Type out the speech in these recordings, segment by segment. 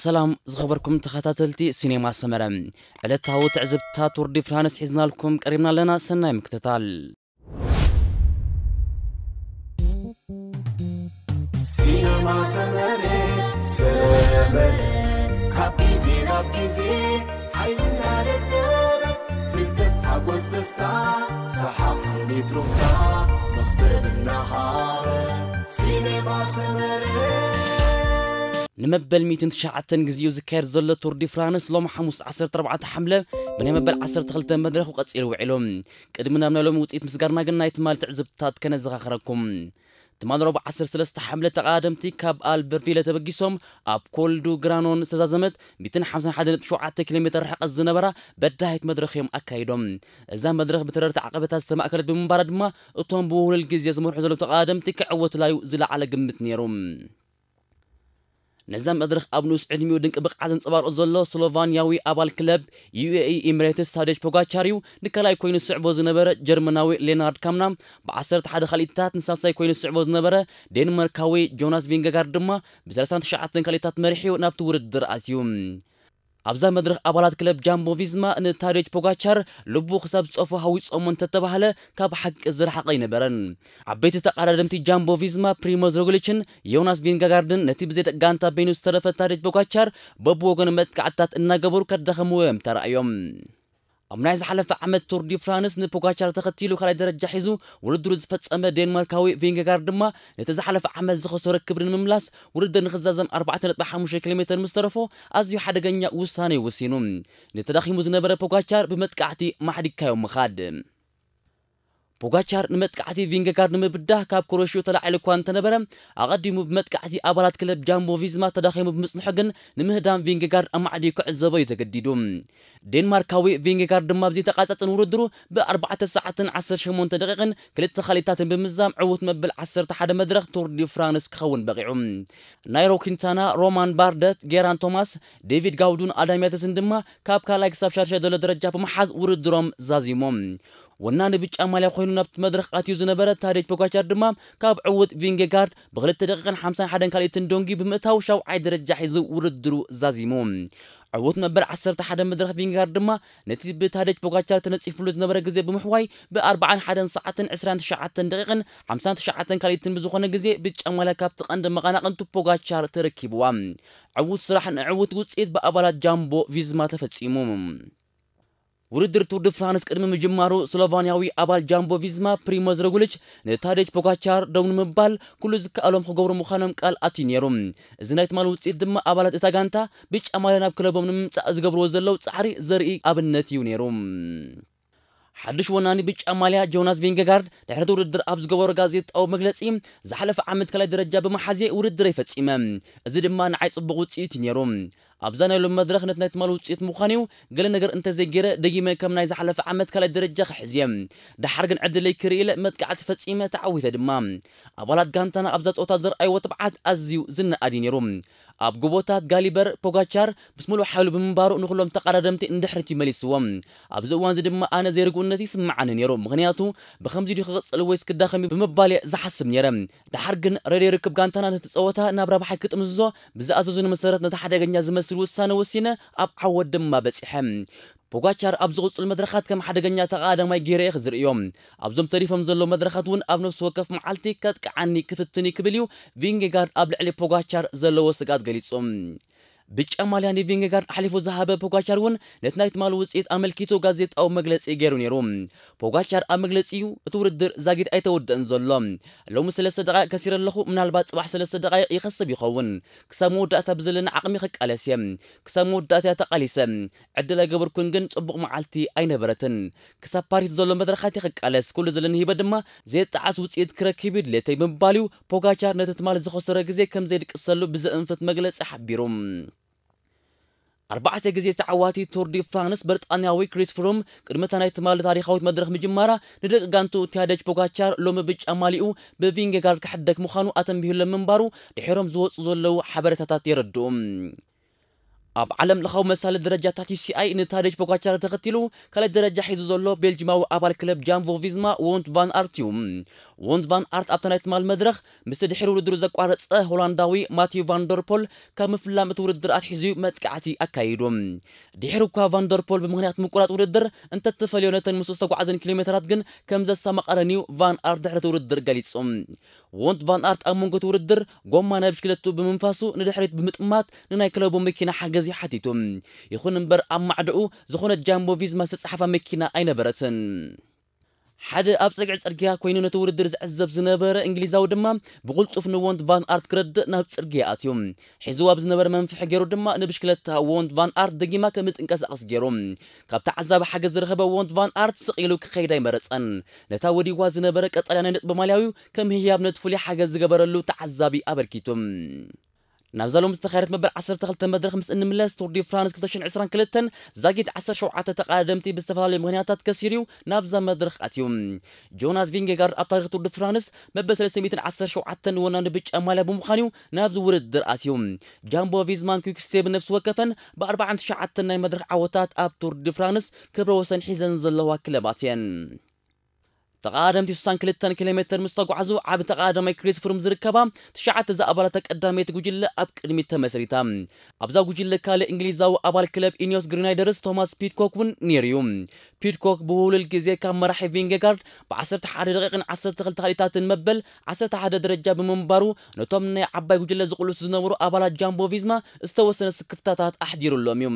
ሰላም ዝኸበርኩም ተኸታተልቲ ሲኔማ ሰመረ፣ ዕለታዊ ትዕዝብትታት ቱር ዲ ፍራንስ ሒዝናልኩም ቀሪብና ኣለና። ሰናይ ምክትታል። ሲነማ ሰመረ ሰመረ ካብ ግዜ ናብ ግዜ ሓይልና ደደበ ፍልጠት ሓጎስ ደስታ ሰሓቕ ስኒት ሩፍታ መኽሰብ እናሃበ ሲነማ ሰመረ ንመበል ሚእትን ትሽዓተን ግዜኡ ዝካየድ ዘሎ ቱር ዲ ፍራንስ ሎም ሓሙስ ዓሰርተ ኣርባዕተ ሓምለ ብናይ መበል ዓሰርተ ክልተ መድረኹ ቀጺሉ ውዒሉ። ቅድሚ ናብ ናይ ሎሚ ውጽኢት ምስጋርና ግን ናይ ትማሊ ትዕዝብትታት ከነዘኻኽረኩም። ትማሊ ረቡዕ ዓሰርተ ሰለስተ ሓምለ ተቐዳደምቲ ካብ ኣልበርቪለ ተበጊሶም ኣብ ኮልዱ ግራኖን ዝተዛዘመት ሚእትን ሓምሳን ሓደን ነጥቢ ሸውዓተ ኪሎ ሜትር ርሕቀት ዝነበራ በዳሂት መድረኽ እዮም ኣካይዶም። እዛ መድረኽ ብተረርቲ ዓቐበታት ዝተማእከለት ብምንባራ ድማ እቶም ብውህሉል ግዜ ዝመርሑ ዘለዉ ተቐዳደምቲ ክዕወትላዩ ዝለዓለ ግምት ነይሩ። ነዛ መድረኽ ኣብ ንኡስ ዕድሚኡ ድንቂ ብቕዓት ዘንጸባርቑ ዘሎ ስሎቫንያዊ ኣባል ክለብ ዩ ኤ ኢ ኢምሬትስ ታዴጅ ፖጋቻር እዩ ንካልኣይ ኮይኑ ዝስዕቦ ዝነበረ ጀርመናዊ ሌናርድ ካምና ብ ዓሰርተ ሓደ ካልኢታት ንሳልሳይ ኮይኑ ዝስዕቦ ዝነበረ ዴንማርካዊ ጆናስ ቪንገጋርድ ድማ ብ ሰላሳን ትሽዓተን ካልኢታት መሪሑ ናብቲ ውድድር ኣትዩ። ኣብዛ መድረኽ ኣባላት ክለብ ጃምቦ ቪዝማ ንታዴጅ ፖጋቻር ልቡ ክሳብ ዝጠፍኦ ሃዊጾሞ እንተተባህለ ካብ ሓቂ ዝረሓቐ ኣይነበረን። ዓበይቲ ተቐዳደምቲ ጃምቦ ቪዝማ ፕሪሞዝ ሮግሊችን ዮናስ ቪንጋጋርድን ነቲ ብዘይ ደቂ ጋንታ በይኑ ዝተረፈ ታዴጅ ፖጋቻር በብወገኑ መጥቃዕትታት እናገበሩ ከዳኸምዎ እዮም ተራእዮም። ኣብ ናይ ዝሓለፈ ዓመት ቱር ዲ ፍራንስ ንፖጋቻር ተኸቲሉ ካልኣይ ደረጃ ሒዙ ውድድሩ ዝፈጸመ ዴንማርካዊ ቪንገጋርድ ድማ ነቲ ዝሓለፈ ዓመት ዝኸሰሮ ክብሪ ንምምላስ ውድድር ንኽዛዘም ኣርባዕተ ነጥቢ ሓሙሽተ ኪሎ ሜትር ምስ ተረፎ ኣዝዩ ሓደገኛ ውሳነ እዩ ወሲኑ። ንተዳኺሙ ዝነበረ ፖጋቻር ብመጥቃዕቲ ማሕዲግካዮ ምኻድ። ፖጋቻር ንመጥቃዕቲ ቪንገጋርድ ንምብዳህ ካብ ክሮሽዮ ተላዒሉ እኳ እንተነበረ ኣቐዲሙ ብመጥቃዕቲ ኣባላት ክለብ ጃምቦ ቪዝማ ተዳኺሙ ብምጽንሑ ግን ንምህዳም ቪንገጋርድ ኣማዕድዩ ክዕዘቦ እዩ ተገዲዱ። ዴንማርካዊ ቪንገጋርድ ድማ ብዘይተቓጸጽን ውድድሩ ብ ኣርባዕተ ሰዓትን ዓሰርተ ሸሞንተ ደቂቕን ክልተ ካልኢታትን ብምዝዛም ዕዉት መበል ዓሰርተ ሓደ መድረኽ ቱር ዲ ፍራንስ ክኸውን በቒዑ። ናይሮ ኪንታና፣ ሮማን ባርደት፣ ጌራን ቶማስ፣ ዴቪድ ጋውዱን ኣዳም ያተስን ድማ ካብ ካልኣይ ክሳብ ሻድሻይ ዘሎ ደረጃ ብምሓዝ ውድድሮም ዛዚሞም። ወናኒ ብጫ ማልያ ኮይኑ ናብቲ መድረኽ ኣትዩ ዝነበረ ታዴጅ ፖጋቻር ድማ ካብ ዕዉት ቪንጌጋርድ ብክልተ ደቂቕን ሓምሳን ሓደን ካልኢትን ዶንጊ ብምእታው ሻውዓይ ደረጃ ሒዙ ውድድሩ ዛዚሙ። ዕዉት መበል ዓሰርተ ሓደ መድረኽ ቪንጌጋርድ ድማ ነቲ ብታዴጅ ፖጋቻር ተነጺፍሉ ዝነበረ ግዜ ብምሕዋይ ብ ኣርባዓን ሓደን ሰዓትን ዕስራን ትሽዓተን ደቂቕን ሓምሳን ትሽዓተን ካልኢትን ብዝኾነ ግዜ ብጫ ማልያ ካብቲ ቀንዲ መቐናቕንቱ ፖጋቻር ተረኪብዋ። ዕዉት ስራሕ ንዕዉት ውጽኢት ብኣባላት ጃምቦ ቪዝማ ተፈጺሙ። ውድድር ቱር ዲ ፍራንስ ቅድሚ ምጅማሩ ስሎቫንያዊ ኣባል ጃምቦ ቪዝማ ፕሪሞዝ ሮግሊች ንታዴጅ ፖጋቻር ደው ንምባል ኩሉ ዝከኣሎም ክገብሩ ምዃኖም ቃል ኣትዩ ነይሩ። እዚ ናይ ትማሊ ውፅኢት ድማ ኣባላት እታ ጋንታ ብጫ ማልያ ናብ ክለቦም ንምምፃእ ዝገብርዎ ዘለዉ ፃዕሪ ዘርኢ ኣብነት እዩ ነይሩ። ሓድሽ ወናኒ ብጫ ማልያ ጆናስ ቪንገጋርድ ድሕሪ እቲ ውድድር ኣብ ዝገበሮ ጋዜጣዊ መግለፂ ዝሓለፈ ዓመት ካልኣይ ደረጃ ብምሓዜ ውድድረይ ፈፂመ፣ እዚ ድማ ንዓይ ፅቡቕ ውፅኢት እዩ ነይሩ። ኣብዛ ናይ ሎሚ መድረኽ ነቲ ናይ ትማሊ ውፅኢት ምዃኑ እዩ። ገለ ነገር እንተዘይገይረ ደጊመ ከም ናይ ዝሓለፈ ዓመት ካልኣይ ደረጃ ክሕዝ እየ። ደሓር ግን ዕድለይ ክርኢ ኢለ መጥቃዕቲ ፈፂመ ተዓዊተ ድማ። ኣባላት ጋንታና ኣብዛ ፀወታ ዘርኣይዎ ትብዓት ኣዝዩ ዝነኣድ እዩ ነይሩ። ኣብ ጎቦታት ጋሊበር ፖጋቻር ምስ ሙሉእ ሓይሉ ብምንባሩ ንኹሎም ተቐዳደምቲ ንድሕሪት እዩ መሊስዎም። ኣብዚ እዋን እዚ ድማ ኣነ ዘይርግኡነት ይስምዓኒ ነይሩ፣ ምኽንያቱ ብኸምዚ ድዩ ክቕጽል ወይስ ክዳኸም እዩ ብምባል እየ ዝሓስብ ነይረ። ደሓር ግን ሬድዮ ርክብ ጋንታና ነቲ ጸወታ ናብ ረብሓይ ክጥምዝዞ ብዝኣዘዙኒ መሰረት ነቲ ሓደገኛ ዝመስል ውሳነ ወሲነ ኣብ ዓወት ድማ በጺሐ። ፖጋቻር ኣብ ዝቕጽሉ መድረኻት ከም ሓደገኛ ተቐዳዳማይ ገይረ እየ ክዝርእዮ። ኣብዞም ተሪፎም ዘለዉ መድረኻት እውን ኣብ ነፍሲ ወከፍ መዓልቲ ከጥቅዓኒ ክፍትን እዩ ክብል እዩ ቪንጌጋርድ ኣብ ልዕሊ ፖጋቻር ዘለዎ ስግኣት ገሊጹ። ብጫ ማልያ ንቪንጌጋርድ ኣሕሊፉ ዝሃበ ፖጋቻር እውን ነቲ ናይ ትማሊ ውፅኢት ኣመልኪቱ ጋዜጣዊ መግለፂ ገይሩ ነይሩ። ፖጋቻር ኣብ መግለፂኡ እቲ ውድድር ዛጊድ ኣይተወደእን ዘሎ። ሎሚ ሰለስተ ደቃይቕ ከሲረ ኣለኹ፣ ምናልባት ፅባሕ ሰለስተ ደቃይቕ ይኸስብ ይኸውን። ክሳብ መወዳእታ ብዘለኒ ዓቕሚ ክቃለስ እየ። ክሳብ መወዳእታ እያ ተቓሊሰ። ዕድል ኣይገበርኩን፣ ግን ጽቡቕ መዓልቲ ኣይነበረትን። ክሳብ ፓሪስ ዘሎ መድረኻት እየ ክቃለስ፣ ኩሉ ዘለኒ ሂበ ድማ ዘየጣዕስ ውጽኢት ክረክብ እዩ ድሌተይ ብምባል እዩ ፖጋቻር ነቲ ትማሊ ዝኸሰሮ ግዜ ከም ዘይድቅሰሉ ብዘእንፍት መግለጺ ሓቢሩ። ኣርባዕተ ግዜ ተዓዋቲ ቱር ዲ ፍራንስ ብሪጣንያዊ ክሪስ ፍሩም ቅድሚ እታ ናይ ትማሊ ታሪኻዊት መድረኽ ምጅማራ ንደቂ ጋንቱ ቲያደጅ ፖጋቻር ሎሚ ብጫ ማሊኡ ብቪንጌጋርድ ክሕደግ ምዃኑ ኣተንቢሁሎም ምንባሩ ድሒሮም ዝወጹ ዘለዉ ሓበሬታታት የረድኡ። ኣብ ዓለም ለኻዊ መሳሊ ደረጃታት ዩ ሲ ኣይ ንታደጅ ፖጋቻር ተኸቲሉ ካልኣይ ደረጃ ሒዙ ዘሎ ቤልጂማዊ ኣባል ክለብ ጃምቦ ቪዝማ፣ ዎንት ቫን ኣርት እዩ። ዎንት ቫን ኣርት ኣብታ ናይ ትማል መድረኽ ምስቲ ድሕሪ ውድድሩ ዘቋረጸ ሆላንዳዊ ማቲዩ ቫንደርፖል ካብ ምፍላም እቲ ውድድር ኣትሒዙ መጥቃዕቲ ኣካይዱ። ድሕሪ እኳ ቫንደርፖል ብምኽንያት ምቁራጽ ውድድር እንተተፈልዮ፣ ነተን ምስኡ ዝተጓዓዘን ኪሎ ሜተራት ግን ከም ዘሳመቐረን እዩ ቫን ኣርት ድሕሪ እቲ ውድድር ገሊጹ። ዎንት ቫን ኣርት ኣብ መንጎ እቲ ውድድር ጎማ ናይ ብሽክለቱ ብምንፋሱ ንድሕሪት ብምጥማት ንናይ ክለቡ መኪና ሓገዝ እዩ ሓቲቱ። ይኹን እምበር ኣብ ማዕደኡ ዝኾነት ጃምቦ ቪዝማ ዝተጻሕፋ መኪና ኣይነበረትን። ሓደ ኣብ ጽግዒ ጽርግያ ኮይኑ ነቲ ውድድር ዝዕዘብ ዝነበረ እንግሊዛዊ ድማ ብቕልጡፍ ንዎንት ቫን ኣርት ክረድእ ናብ ጽርግያ ኣትዩ። ሒዝዋ ብዝነበረ መንፍሒ ገይሩ ድማ ንብሽክለታ ዎንት ቫን ኣርት ደጊማ ከም እትንቀሳቐስ ገይሩ። ካብ ተዓዛቢ ሓገዝ ዝረኸበ ዎንት ቫን ኣርት ስቕ ኢሉ ክኸይድ ኣይመረጸን። ነታ ወዲዋ ዝነበረ ቀጠልያ ናይ ነጥቢ ማልያዊ ከም ህያብ ነቲ ፍሉይ ሓገዝ ዝገበረሉ ተዓዛቢ ኣበርኪቱ። ናብዛ ሎም ዝተኻየደት መበል ዓሰርተ ክልተ መድረኽ ምስ እንምለስ፣ ቱር ዲ ፍራንስ ክልተ ሽሕን ዕስራን ክልተን ዛጊት ዓሰርተ ሸውዓተ ተቓደምቲ ብዝተፈላለዩ ምኽንያታት ከሲርዩ ናብዛ መድረኽ ኣትዩ። ጆናስ ቪንጌጋርድ ኣብ ታሪኽ ቱር ዲ ፍራንስ መበል ሰለስተ ሚእትን ዓሰርተ ሸውዓተን ወናኒ ብጫ ማልያ ብምዃን እዩ ናብዚ ውድድር ኣትዩ። ጃምቦ ቪዝማን ኩክ ስቴፕ ነፍሲ ወከፈን ብኣርባዓን ትሽዓተን ናይ መድረኽ ዓወታት ኣብ ቱር ዲ ፍራንስ ክብረ ወሰን ሒዘን ዘለዋ ክለባት እየን። ተቓደምቲ ስሳን ክልተን ኪሎ ሜተር ምስ ተጓዕዙ፣ ዓቢ ተቓዳማይ ክሪስ ፍሩም ዝርከባ ትሽዓተ ዝኣባላታ ቀዳመይቲ ጉጅለ ኣብ ቅድሚት ተመስሪታ። ኣብዛ ጉጅለ ካልእ እንግሊዛዊ ኣባል ክለብ ኢኒዮስ ግሪናይደርስ ቶማስ ፒድኮክ እውን ነይሩ እዩ። ፒድኮክ ብውህሉል ግዜ ካብ መራሒ ቪንጌጋርድ ብ ዓሰርተ ሓደ ደቂቕን ዓሰርተ ክልተ ካሊታትን መበል ዓሰርተ ሓደ ደረጃ ብምንባሩ፣ ነቶም ናይ ዓባይ ጉጅለ ዝቕልሱ ዝነበሩ ኣባላት ጃምቦ ቪዝማ ዝተወሰነ ስክፍታታት ኣሕዲሩሎም እዩ።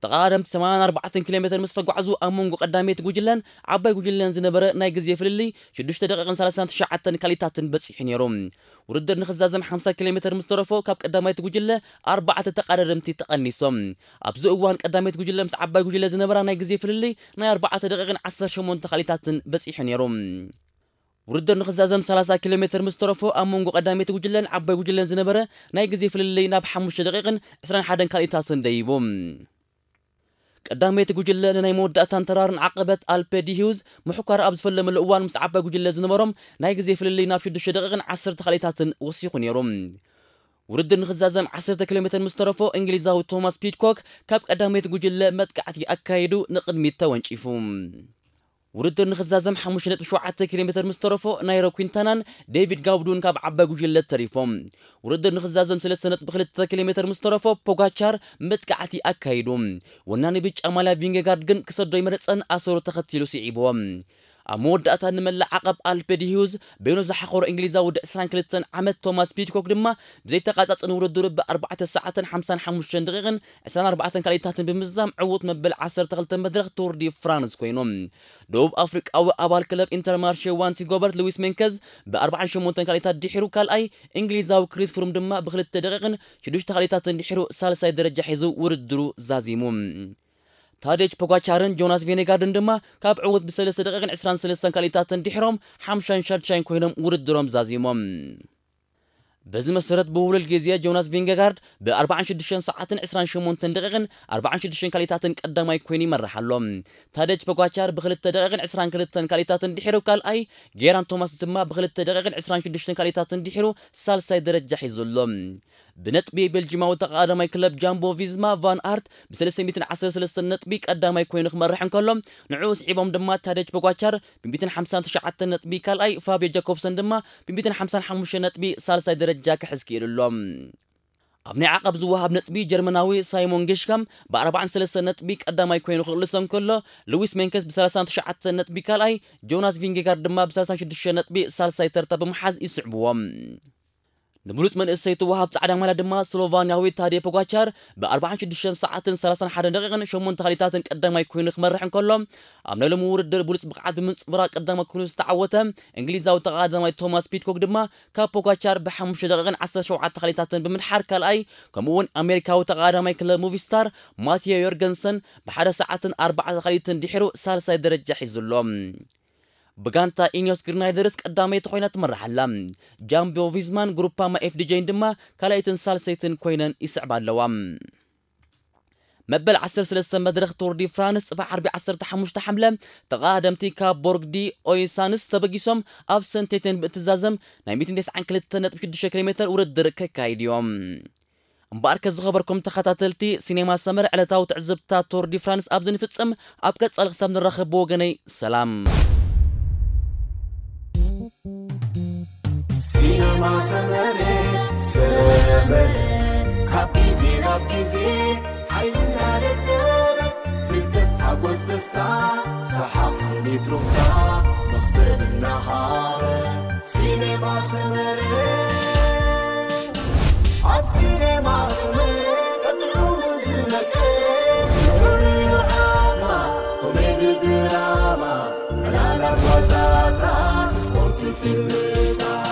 ተቓደምቲ ሰማንያን ኣርባዕተን ኪሎ ሜተር ምስ ተጓዕዙ፣ ኣብ መንጎ ቀዳመይቲ ጉጅለን ዓባይ ጉጅለን ዝነበረ ናይ ግዜ ፍልልይ ሽዱሽተ ደቂቕን ሰላሳን ትሽዓተን ካሊታትን በጺሑ ነይሩ። ውድድር ንኽዛዘም ሓምሳ ኪሎ ሜተር ምስ ተረፎ፣ ካብ ቀዳማይቲ ጉጅለ ኣርባዕተ ተቓዳደምቲ ተቐኒሶም። ኣብዚ እዋን ቀዳመይቲ ጉጅለ ምስ ዓባይ ጉጅለ ዝነበራ ናይ ግዜ ፍልልይ ናይ ኣርባዕተ ደቂቕን ዓሰርተ ሸሞንተ ካሊታትን በጺሑ ነይሩ። ውድድር ንኽዛዘም ሰላሳ ኪሎ ሜተር ምስ ተረፎ፣ ኣብ መንጎ ቀዳመይቲ ጉጅለን ዓባይ ጉጅለን ዝነበረ ናይ ግዜ ፍልልይ ናብ ሓሙሽተ ደቂቕን ዕስራን ሓደን ካሊታትን ደይቡ። ቀዳመይቲ ጉጅለ ንናይ መወዳእታን ተራርን ዓቐበት ኣልፔ ዲ ሂውዝ ምሕኳር ኣብ ዝፈለመሉ እዋን፣ ምስ ዓባይ ጉጅለ ዝነበሮም ናይ ግዜ ፍልልይ ናብ ሽዱሽተ ደቂቕን ዓሰርተ ካሊታትን ወሲኹ ነይሩ። ውድድር ንኽዛዘም ዓሰርተ ኪሎ ሜተር ምስ ተረፎ፣ እንግሊዛዊ ቶማስ ፒድኮክ ካብ ቀዳመይቲ ጉጅለ መጥቃዕቲ ኣካይዱ ንቕድሚት ተወንጪፉ። ውድድር ንኽዛዘም ሓሙሽተ ነጥቢ ሸውዓተ ኪሎ ሜተር ምስ ተረፎ፣ ናይሮ ኩንታናን ዴቪድ ጋውዱን ካብ ዓባይ ጉጅለ ተሪፎም። ውድድር ንኽዛዘም ሰለስተ ነጥቢ ክልተ ኪሎ ሜተር ምስ ተረፎ፣ ፖጋቻር መጥቃዕቲ ኣካይዱ። ወናኒ ብጫ ማልያ ቪንጌጋርድ ግን ክሰዶ ይመረጸን ኣሰሩ ተኸቲሉ ስዒብዎ። ኣብ መወዳእታ ንመላእ ዓቐብ ኣልፔ ዲ ሂውዝ በይኑ ዝሓኸሮ እንግሊዛዊ ወዲ ዕስራን ክልተን ዓመት ቶማስ ፒድኮክ ድማ ብዘይተቓጻጽን ውድድሩ ብ ኣርባዕተ ሰዓትን ሓምሳን ሓሙሽተን ደቂቕን ዕስራን ኣርባዕተን ካሊታትን ብምዝዛም ዕዉት መበል ዓሰርተ ክልተ መድረኽ ቱር ዲ ፍራንስ ኮይኑ። ደቡብ ኣፍሪቃዊ ኣባል ክለብ ኢንተርማርሼ ዋንቲ ጎበርት ሉዊስ ሜንከዝ ብ ኣርባዓን ሸሞንተን ካሊታት ድሒሩ ካልኣይ፣ እንግሊዛዊ ክሪስ ፍሩም ድማ ብክልተ ደቂቕን ሽዱሽተ ካሊታትን ድሒሩ ሳልሳይ ደረጃ ሒዙ ውድድሩ ዛዚሙ። ታዴጅ ፖጋቻርን ጆናስ ቬኔጋርድን ድማ ካብ ዕዉት ብሰለስተ ደቂቕን ዕስራን ሰለስተን ካሊታትን ድሒሮም ሓምሻን ሻድሻይን ኮይኖም ውድድሮም ዛዚሞም። በዚ መሰረት ብውሉል ግዜ ጆናስ ቪንጌጋርድ ብ4ሽዱሽተ ሰዓትን ዕስራን ሸሞንተን ደቂቕን ኣርባዓን ሽዱሽተን ካሊታትን ቀዳማይ ኮይኑ ይመርሕ ኣሎ። ታደጅ ፖጋቻር ብክልተ ደቂቕን ዕስራን ክልተን ካሊታትን ድሒሩ ካልኣይ፣ ጌራን ቶማስ ድማ ብክልተ ደቂቕን ዕስራን ሽዱሽተን ካሊታትን ድሒሩ ሳልሳይ ደረጃ ሒዙ ኣሎ። ብነጥቢ ቤልጂማዊ ተቐዳዳማይ ክለብ ጃምቦ ቪዝማ ቫን ኣርት ብ313 ነጥቢ ቀዳማይ ኮይኑ ክመርሕ እንከሎ፣ ንዕኡ ስዒቦም ድማ ታደጅ ፖጋቻር ብ159 ነጥቢ ካልኣይ፣ ፋብዮ ጃኮብሰን ድማ ብ155 ነጥቢ ሳልሳይ ደረጃ ክሕዝ ክኢሉ ኣሎ። ኣብ ናይ ዓቐብ ዝወሃብ ነጥቢ ጀርመናዊ ሳይሞን ጌሽካም ብ43 ነጥቢ ቀዳማይ ኮይኑ ክቕልሶ እንከሎ፣ ሉዊስ ሜንከስ ብ39 ነጥቢ ካልኣይ፣ ጆናስ ቪንጌጋርድ ድማ ብ36 ነጥቢ ሳልሳይ ተርታ ብምሓዝ ይስዕብዎም። ንብሉጽ መንእሰይ እቲ ወሃብ ጻዕዳ ማልያ ድማ ስሎቫንያዊ ታዴ ፖጋቻር ብ46 ሰዓትን ሰላሳን ሓደን ደቂቕን ሸሞንተ ካሊታትን ቀዳማይ ኮይኑ ክመርሕ እንከሎ፣ ኣብ ናይ ሎሚ ውድድር ብሉጽ ብቕዓት ብምንጽብራቕ ቀዳማይ ኮይኑ ዝተዓወተ እንግሊዛዊ ተቐዳዳማይ ቶማስ ፒድኮክ ድማ ካብ ፖጋቻር ብሓሙሽተ ደቂቕን ዓሰርተ ሸውዓተ ካሊታትን ብምድሓር ካልኣይ፣ ከምኡ እውን ኣሜሪካዊ ተቐዳዳማይ ክለብ ሙቪስታር ማቲዮ ዮርገንሰን ብሓደ ሰዓትን ኣርባዕተ ካሊትን ድሒሩ ሳልሳይ ደረጃ ሒዙ ኣሎ። ብጋንታ ኢኒዮስ ግሪናይደርስ ቀዳመይቲ ኮይና ትመርሕ ኣላ። ጃምቦ ቪዝማን ግሩፓማ ኤፍዲጄን ድማ ካልኣይትን ሳልሰይትን ኮይነን ይስዕባ ኣለዋ። መበል ዓሰርተ ሰለስተ መድረኽ ቱር ዲ ፍራንስ ጽባሕ ዓርቢ ዓሰርተ ሓሙሽተ ሓምለ ተቐዳደምቲ ካብ ቦርግ ዲ ኦይሳንስ ተበጊሶም ኣብ ሰንቴቴን ብእትዛዘም ናይ ሚእትን ተስዓን ክልተ ነጥቢ ሽዱሽተ ኪሎ ሜተር ውድድር ከካይድ እዮም። እምበኣርከ ዝኸበርኩም ተኸታተልቲ ሲኔማ ሰመረ ዕለታዊ ትዕዝብትታት ቶር ዲ ፍራንስ ኣብዚ ንፍጽም። ኣብ ቀጻሊ ክሳብ ንራኸብ ብወገነይ ሰላም። ሲነማ ሰመረ ሰመረ ካብ ግዜ ናብ ግዜ ሓይልና ደደበ ፍልጠት ሓጎስ ደስታ ሰሓቕ ስኒት ሩፍታ መኽሰብ እናሃበ ሲነማ ሰመረ ኣብ ሲነማ ሰመረ ቀጥዑ ዝነቀ ዑርዩ ዓማ ኮሜዲ ድራማ ዕላላት ዋዛታት ስፖርት ፊልምታት